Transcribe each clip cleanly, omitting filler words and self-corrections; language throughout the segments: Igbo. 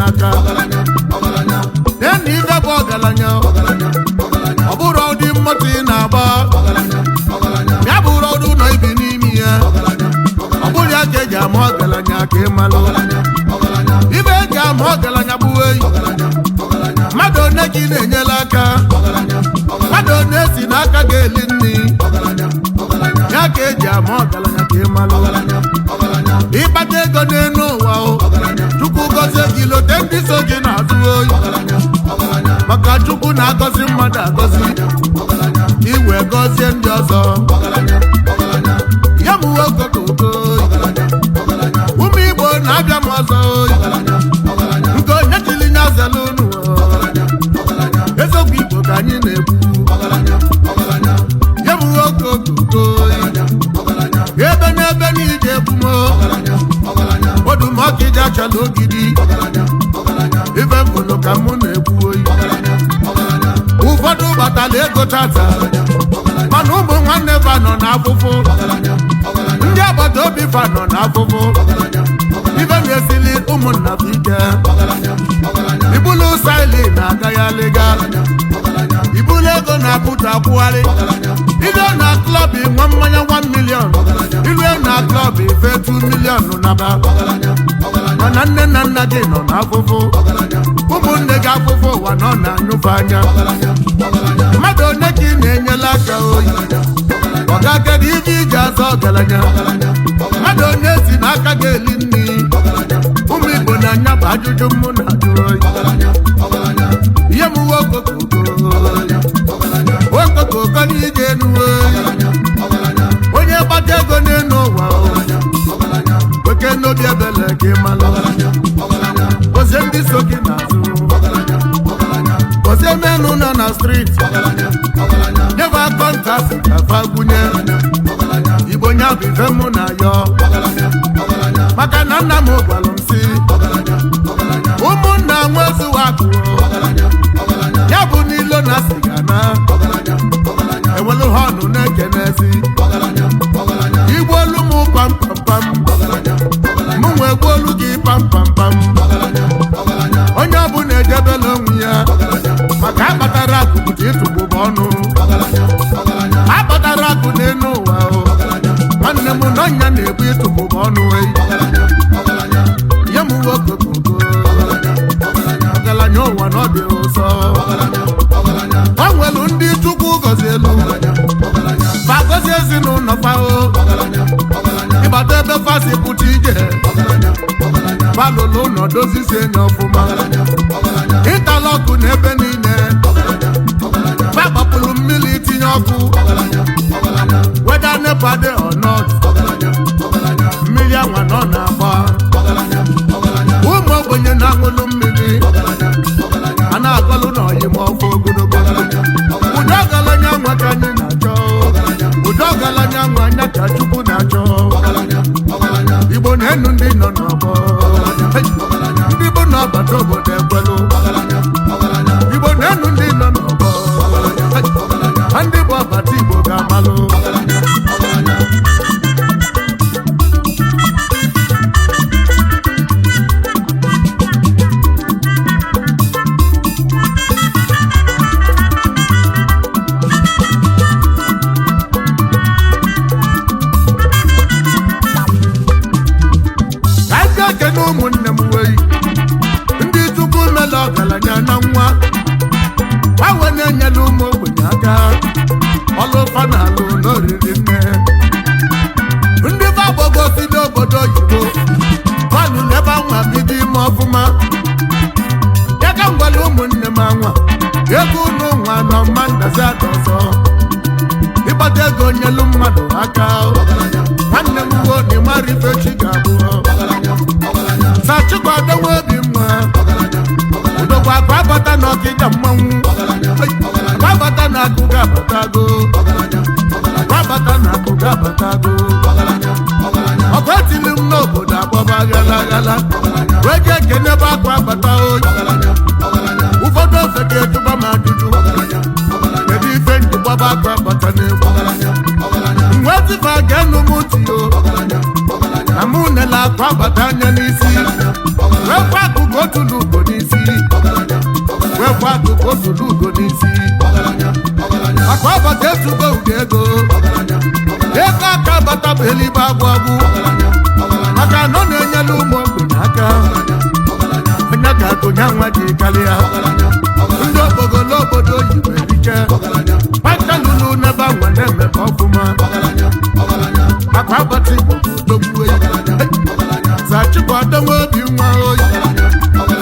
n'aka. Nena ife bụ ọgaranya, ọ bụrụ ụdị mmoto ị na-agba, ya bụrụ ụdị ụlọ ibi n'ime ya, ọ bụrụ ya ka eji ama ọgaranya ka ị malụ. Ife eji ama ọgaranya bụ eyi mmadụ one ka ị na-enyela aka, mmadụ one si n'aka ga-eli nri, ya ka eji ama ọgaranya ka ị malụ. Ịkpata ego n'elu ụwa o, Chukwu gọzie gị, lote ndị so gị na-azụ oyi, maka Chukwu na-agọzi mmadụ agọzi, iwe gọzie ndị ọzọ. Ya mụwe okokoko, ụmụ Igbo na-abịa m ọzọ oyi, nke onye chiri nya zelu unu, eziokwu Igbo ka anyị na-ekwu. Ya mụwe okokoko, ebe n'ebe niile ebumo odumọkịja achala ogidi, ife mfụlụ ka mụ na-ekwu oyi. Ụfọdụ gbatala ego tata, mana ụmụ nwanne fa nọ n'afụfụ, ndị agbata obi fa nọ n'afụfụ, ife na-esili ụmụnna fa ike. Ibulu saili na-agaghalịga, ibulu ego na-apụta akwụgharị, ilue na club nwa mmanya 1 million, ilue na club ife 2 million naba, mana nne na nna gị nọ n'afụfụ, ụmụnne gị afụfụ ụwa nọ na-anyụfe anya. Mmadụ one ka ị na-enyela aka oyi, ọga kedu ife iji azọ ọgaranya? Mmadụ onye si n'aka ga-eli nri? Ụmụ Igbo na-anya bụ ajụjụ mụ na-ajụ oyi. Ihe m uwe okokoko okokoko n'ije enu oyi, onye gbata ego n'elu ụwa oke n'obi ebele ka ị malụ, gozie ndị so gị n'azụ, gozie menụ nọ na street, nyebe contact ka fa gwunye. Igbo nya bụ ife mụ na yọ, maka na nna m gwalụ m si ụmụnna nwezuwa akụ ya bụ n'ilo na siga na ewelu họnụ na-ekenezi igbu olu m pampampam, mụ nwee gbuo olu gị pampampam. Onye ọbụla ejebela onwe ya, maka akpatara akụ bụta ịtụgbụba ọnụ, akpatara akụ n'elu ụwa o nwanne m n'ọnya na-ebu ịtụgbụba ọnụ eyi. Nye m uwe okokoko, ọgaranya ụwa na ọ dị ụsọ. O nwelu ndị Chukwu gọzie elu, fa gọzie ezinụlọ fa o, ịbata ebe fa si pụta ije, fa lụlụ ụlọ dozizie enye ọfụma, interlock na ebe niile, fa gbapụrụ mmiri tinye ọkụ, whether NEPA dey or not, mmiri anwa nọ na-agba. Ụmụ ogbenye na-aṅụlụ mmiri a na-agọlụ na ọyị ma ọfọ ogologo. Ụdị ọgaranya nwa ka anyị na-achọ, ụdị ọgaranya nwa anya ka Chukwu na-achọ. Igbo na-enu ndị nọ n'ọgbọ. Hey! Ndị bụ n'ọbata obodo ekwelụ. Igbo na-enu ndị nọ n'ọgbọ. Hey! Ha ndị bụ ọbata Igbo ga-amalụ. Ka ndị ekene ụmụnne m wei, ndị Chukwu mela ọgaranya na nwa gbanwe na-enyela ụmụ ogbenye aka, ọlụfa na alụ n'oriri nne. Ndị gbagbogo si n'obodo oyibo fanụ n'ebe anwa bido ime ọfụma, ya ka m gwara ụmụnne m anwa, ego unu nwa nọ mma ndazi ada ọzọ. Ịgbata ego nyelu mmadụ aka, nwanne m uwe na ịmara ife chi ga-abụ. Sachikwa adenwe obi mma, udokwa akụ abata na ọkịja mmanwụ, akụ abata na akụ ga-abatago, akụ abata na akụ ga-abatago. Ọkụ etili m n'obodo akpọba ghala ghala, wee jee kenebe akụ abata oyi. Ụfọdụ ofe ga-ejụba m ajụjụ, kedu ife njigbaba akụ abata n'egwu? Mgbe tifa ga-enu m ntị o, na mụ nele akụ abata anya n'isi, wee kwa akụ ka otu n'ugbo. Otulu ugo n'isi. Akụ abata etugo ugo ego. Ego aka abata bụ eluigwe agwụ agwụ, maka na ọ na-enyela ụmụ ogbenye aka. Onye ga-agụnye nwa ji karịa ndị okpogolo obodo oyibo erike pakalulu n'ebe anwa na-emepe ọfụma. Akụ abata Igbo bụ odogwu. Zachukwu obi nwa oyi.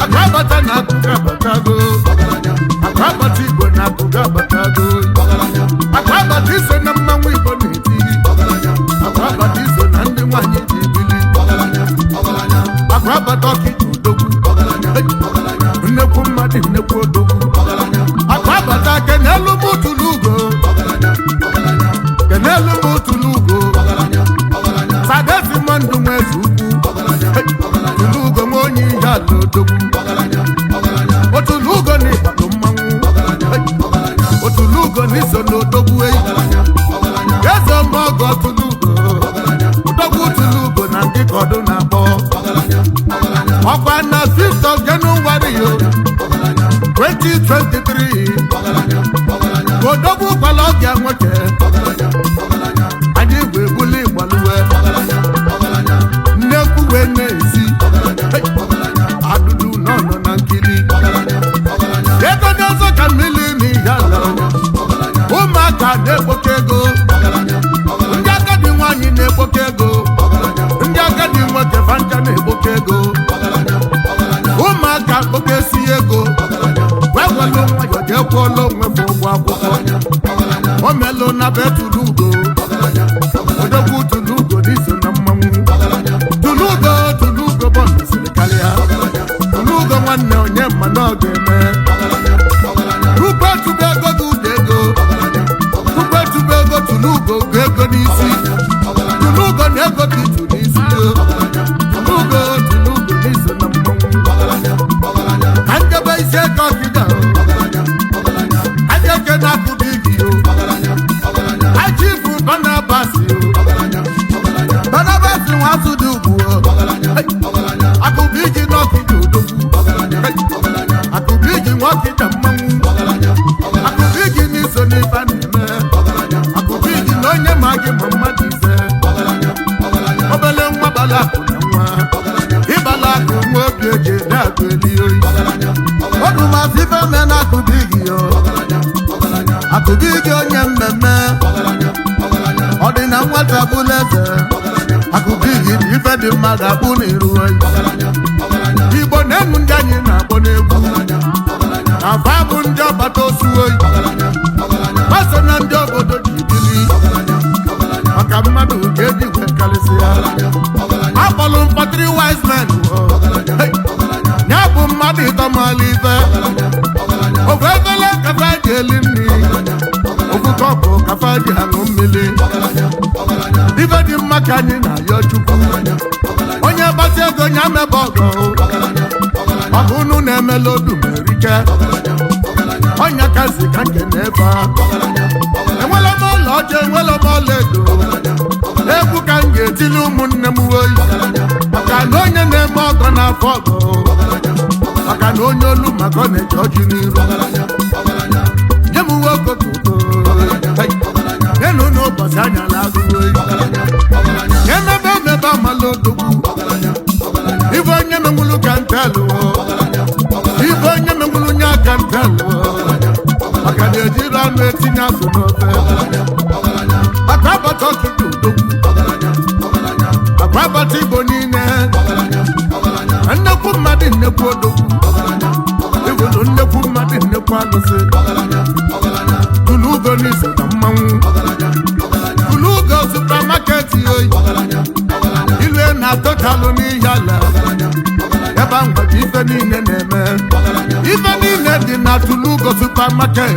Akụ abata na akụkọ abatago. Akụ abata Igbo na akụkọ abatago. Akụ abata iso na mmanwụ Igbo na-eti. Akụ abata iso na ndị nwanyị ji bili. Akụ abata ọkịja odogwu, nnekwu mmadụ, nnekwu odogwu. Akụ abata, kenelu m tụlụ ugo, kenelu m tụlụ ugo. Sadesi mmadụ nwe eze ukwu, tụlụ ugo nwe onye ihe ala odogwu. Otulu ugo na ịgbado mmanwụ. Otulu ugo na iso n'odogwu eyi eze ọmọgọ. Tụlụ ugo odogwu, tụlụ ugo na ndị kọdụ na-akpọ ọkwa na 5th of January yo 2023. Odogwu kwala ọbịa nwoke anyị wee buli igbaluwe nnekwu wee na-esi adụdụ nọ nọ na nkiri ego n'ọzọ ka mmiri n'ihe ala. Ụmụaka na-ekpoke ego, ndị agadi nwanyị na-ekpoke ego, ndị agadi nwoke fancha na-ekpoke ego. Ụmụaka kpokesi ego wee welu nwayọ jee kwụọla onwe bụ ụgwọ akwụkwọ. O melụ na be tụrụ ugo odogwu. Tụrụ ugo n'iso na mmanwụ. Tụrụ ugo, tụrụ ugo bọndụ siri karịa. Tụrụ ugo nwanne, onye mma na ọ ga-eme. Tupu etube ego gị ụda ego, tupu etube ego, tụrụ ugo ugo ego n'isi. Tụrụ ugo na ego dị tụ n'isi. Tụrụ ugo, tụrụ ugo n'iso na mmanwụ. Ka njebe isi ego ọkịda aja eke na-akụbi gị o achifu Barnabas o Barnabas nwa dị ugwu o akụbi gị n'ọkịda odogwu. Akụbi gị nwa ọkịda mmanwụ. Akụbi gị n'iso n'ife a na-eme. Akụbi gị na onye ma gị ma mmadụ ise. Obele nwa bala akụ na nwa ịbala akụ nwa obi eji ede akụ eli oyi ọdụmasị ife me na akụbi gị o akụbi gị onye mmemme ọ dị na nwata bụla eze. Akụbi gị na ife dị mma ga-abụ n'iru oyi. Igbo na-enu ndị anyị na-akpọ n'egwu na fa bụ ndị ọgbata osu oyi gbaso na ndị obodo ji bili maka mmadụ ka eji wee karịsịa. Akpọlụ mkpọtịrị wise men o. Hey! Ya bụ mmadụ ịtọmala ife ofu efele kafa ji eli nri, ofu kọpụ kafa ji aṅụ mmiri. Ife dị mma ka anyị na-ayọ Chukwu. Onye gbata ego ya mebe ọgọ ọgụ unu na-emela odumerike ọnya kasị ka nke na-ebe a. Enwela m ọla ọcha, enwela m ọla edo. Egwu ka m ga-etili ụmụnne m oyi, maka na onye na-eme ọgọ n'afọ ọgọ, maka na onye olu maka ọ na-eje ọjị n'iru. Nye m uwe okokoko nyenụ n'ụbọchị anyala agụụ oyi. Emebe emebe amala odogwu. Ife onye menwulu ka ntelụ, ife onye menwulu nye aka ntelụ, maka na ejiri ọnụ etinye azụ n'ofe. Maka abata ọkịka odogwu, akwa abata Igbo niile, nnekwu mmadụ, nnekwu odogwu. Ibulu nnekwu mmadụ, nnekwu alụsị. Tụlụ ugo n'iso na mmanwụ. Tụlụ ugo supermarket oyi ilue na totalụ n'ihi ala ebe ahụ ka ife niile na-eme. Ife niile dị na Tụlụ ugo supermarket.